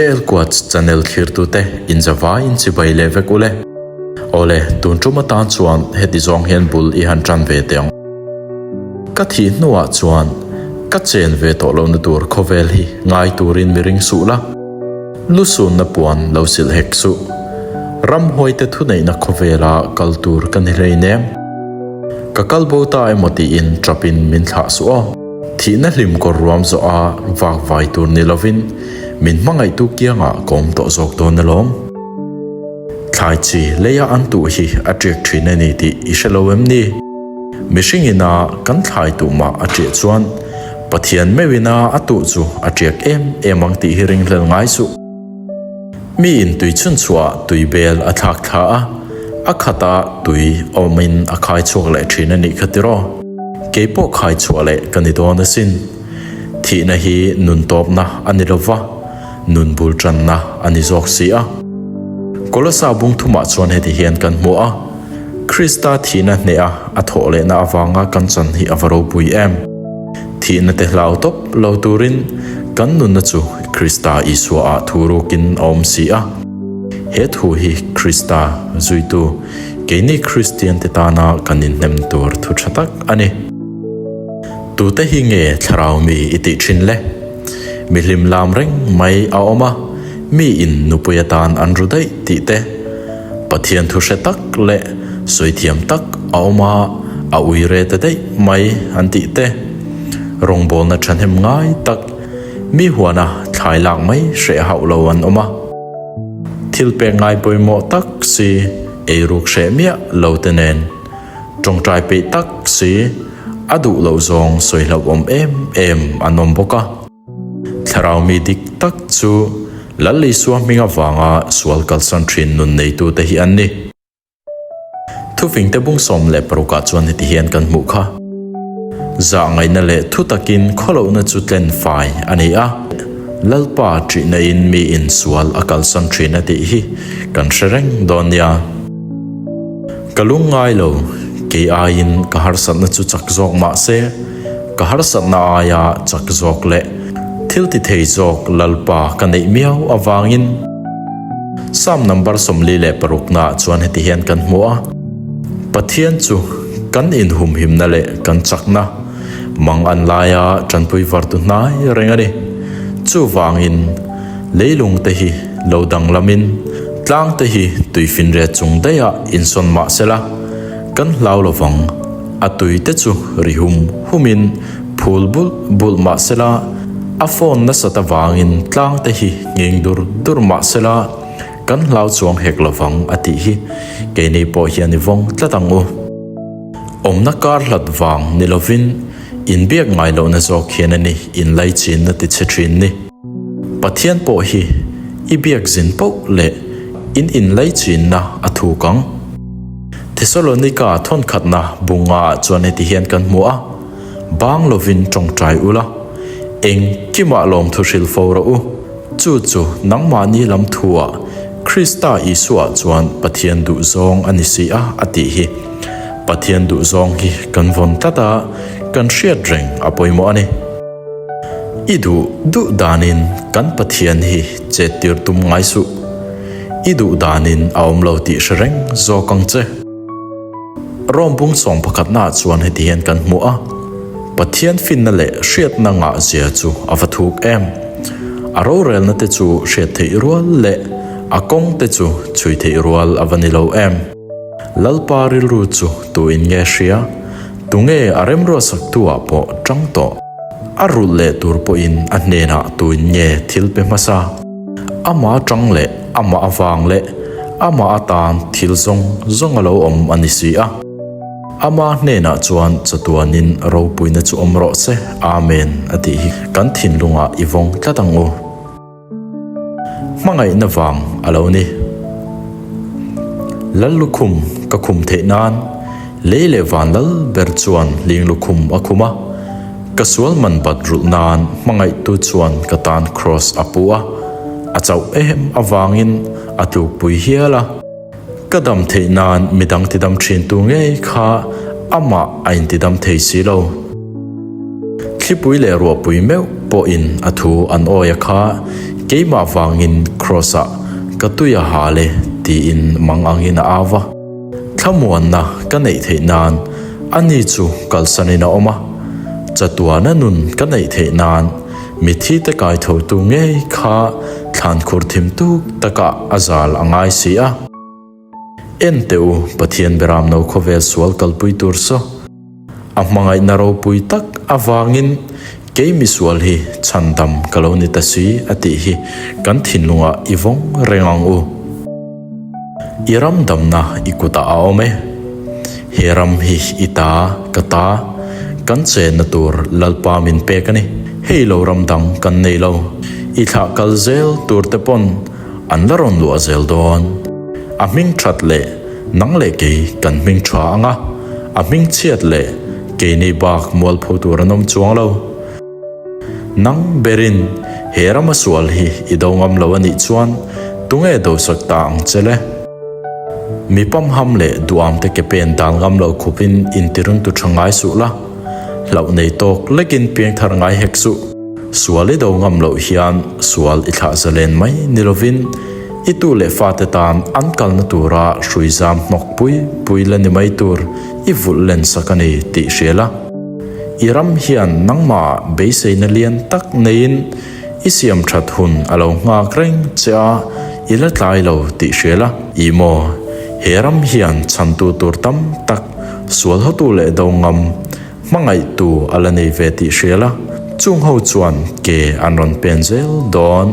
Elquats channel thlirtute inzavai in chibai leh vek ule. Awle, tun tum atan chuan heti zawng hian bul i han tan ve teh ang. Ka thih hnuah chuan ka chen ve tawh lohna tur khawvel hi ngai turin mi ring suh la, lusunna puan lo silh hek suh. Ramhuaite thuneihna khawvela kal tur ka ni hleinem. Ka kal bo ta emaw tiin tapin min thlah suh aw. Thihna hlim kawr ruam zawh a vak vai tur ni lovin min hmangaihtu kiangah ka awm tawh zawk dawn alawm. Thlai chi leia an tuh hi a ṭiak ṭhin a ni tih i hre lo em ni? Mihring ina kan thlai tuh mah a ṭiah chuan Pathian meuh ina a tuh chu a ṭiak em em ang tih hi ringhlel ngai suh. Mi in tui chhun chhuah tui bel a thlak thla a, a khat a tui awmin a khai chhuak leh thin a nih kha tiraw? Kei pawh khai chhuah leh ka ni dawn asin. Thihna hi nun tawpna a ni lova, nun bul tanna a ni zawk si a. Kolosa bung thumah chuan heti hian kan hmu a, Krista thihna hneha a thawh lehna avanga kan chan hi a va ropui em! Thihna te hlau tawp lo turin kan nunna chu Krista Isua ah thu rukin a awm si a. He thu hi Krista zuitu keini Kristian te tana kan inhnem tur thu tha tak a ni. Tute hi nge thlarau mi i tih thin le? Mi hlim lam reng mai a awm a, mi in nupui atan an ru daih tih te, Pathian thu hre tak leh sawi thiam tak a awm a, a ui re ta daih mai an tih te, rawngbawlna thahnem ngai tak mi huana thlai lak mai hreh hauh lo an awm a. Thil pek ngai pawimawh tak si eiruk hreh miah lo te nen tawngtai peih tak si a duh loh zawng sawi hlauhawm em em an awm bawk a. Thlarau mi dik tak chu Lal Isua hming avanga sual kalsan thin nun neitute hi an ni. Thufingte bung 16 ah chuan heti hian kan hmuh kha. Zah ngaihna leh thu takin khawlohna chu tlen fai a ni a, Lalpa ṭihna in mi in sual a kalsan thin a tih hi kan hre reng dawn nia. Ka lung ngai lo, kei aiin ka harsatna chu chak zawk mah se, Ka harsatna aia chak zawk leh thil ti thei zawk Lalpa ka neih miau avangin Psalm number 46 naah chuan heti hian kan hmu a, Pathian chu kan inhumhimna leh kan chakna mang an laia tanpui vartu hnai reng a ni. Chuvangin leilung te hi lo danglamin tlang te hi tuifinriat chung daihah insawn mah sela kan hlau lovang. A tui te chu ri hum humin phul bulh bulh mah sela, a phone nasat avangin tlang te hi nghing dur dur mah sela, kan hlau chuang hek lovang a tih hi keini pawh hian i vawng tlat ang u. Awmna kar hlat vang ni lovin inbiak ngai lohna zawk hian a ni inlaichinna ti chhe thin ni. Pathian pawh hi i biak zin poh leh in inlaichinna a thuk ang. Thesalonika thawnkhatna bunga ah chuan heti hian kan hmu a, Bang lovin tawngtai ula, engkimah lawmthu hrilh fo rawh u. Chu chu nangmahni lam thuah Krista Isuaah chuan Pathian duhzawng a ni si a, a tih hi. Pathian duhzawng hi kan vawn tlat a, kan hriat reng a pawimawh a ni. I duh duh danin kan Pathian hi chettir tum ngai suh. I duh danin a awm lo tih hre reng zawk ang che. Rom bung sawm pakhatnaah chuan heti hian kan hmu a, Pathian finna leh hriatna ngah zia chu a va thuk em! A rorelna te chu hriat theih rual leh a kawng te chu chhui theih rual a va ni lo em! Lalpa rilru chu tuin nge hria? Tunge a remruatsaktu-ah pawh tang tawh? A rulh leh tur pawhin a hnenah tuin nge thil pe hmasa? Amah atang leh amah avang leh amah atan thil zawng zawng a lo awm a ni si a. Ama hnenah chuan chatuanin ropuina chu awm rawh se, Amen, a tih hi kan thinlungah i vawng tlat ang u. Hmangaihna vang a lo ni. Lal lukhum ka khum theih nan lei leh van lal ber chuan hling lukhum a khum a, ka sual man bat rulh nan hmangaihtu chuan ka tan kraws a pu a, a chauh em avangin a tlukpui hial a. Ka dam theih nan midang tidam thin tu ngei kha amah a intidam thei si lo. Thlipui leh ruahpui meuh pawhin a thu an awi a kha. Keimah vangin Kraws-ah ka tui a hal e, tiin mang angin a au va. Thlamuanna ka neih theih nan ani chu kalsanin a awm a, chatuana nun ka neih theih nan mithite kaithotu ngei kha thlankhur thim tuk takah a zal a ngai si a. En teh u, Pathian beram no khawvel sual kalpui tur saw. A hmangaihna ropui tak avangin kei misual hi chhandam ka lo ni ta si a tih hi kan thinlungah i vawng reng ang u. I ram damna i kutah a awm e. He ram hi i ta, ka ta, kan chenna tur Lalpa min pek a ni. Hei lo ram dang kan nei lo. I thlah kal zel tur te pawn an la rawn luah zel dawn. A hming that leh nang leh kei kan hming tha ang a, a hming chhiat leh keini bak mualpho tur an awm chuang lo. Nang berin he rama sual hi i do ngam lo a nih chuan tunge dosak ta ang che le? Mi pamham leh duamte ke pen dan ngam lo khupin intirungtu tha ngai suh la, hlauh nei tawk lekin piangthar ngai hek suh. Sual i do ngam loh hian sual i thlah zalen mai ni lovin i tu leh fate tan an kalna tura hrui zam hnawk pui pui la ni mai tur i vulh len sak a ni tih hria la. I ram hian nangmah beiseina lian tak neiin i siam that hun a lo nghak reng che a, i la tlai lo tih hria la. Ih maw, he ram hian chhantu tur tam tak sual hotu leh do ngam Hmangaihtu a la nei ve tih hria la, chung ho chuan ke an rawn pen zel dawn.